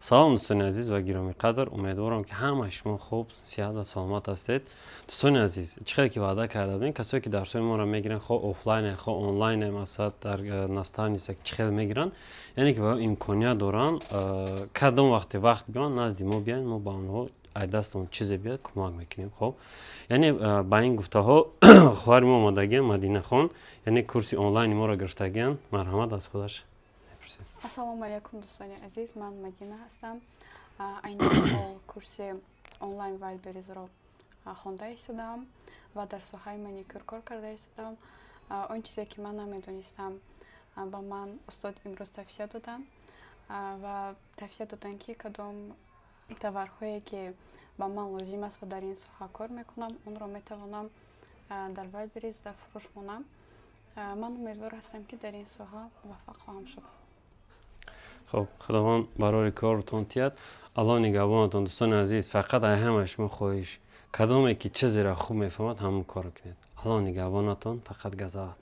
Салом, дӯстони азиз ва гиромиқадр. Умедворам, ки ҳамаи шумо хуб, сиҳат ва саломат ҳастед. Дӯстони азиз, чӣ хеле ки ваъда карда будем, касое ки дарсҳои моро мегиранд, хо офлайн, хо онлайн, масалан, дар наставница чӣ хел мегиранд, яъне ки имконият доранд, кадом вақте вақт биёнд, назди мо биёянд, мо ба онҳо ай дастамон чизе биёяд, кӯмак мекунем. Хоб, яъне ба ин гуфтаҳо хоҳари мо омодагиам, Мадинахон, яъне курси онлайни моро гирифтагианд. Марҳамат, аз худаш мепурсем. Ассалому алайкум, дӯстони азиз, ман Мадина ҳастам. Айни ҳол курси онлайн Вайлдберризро хонда истодаам ва дар соҳаи маникюр кор карда истодаам. Он чизе ки ман намедонистам, ба ман устод имрӯз тавсия доданд ва тавсия доданд, ки кадом товарҳое ки ба ман лозим аст ва дар ин соҳа кор мекунам, онро метавонам дар Вайлдберриз дар фурӯш монам. Ман умедвор ҳастам, ки дар ин соҳа муваффақ хоҳам шуд. Хоб, Худованд барори коротон тиҳад, Аллоҳ нигаҳбонатон. Дӯстони азиз, фақат ай ҳамаи шумо хоҳиш: кадоме ки чизеро хуб мефаҳмад, ҳамон корро кунед. Аллоҳ нигаҳбонатон, фақат газават.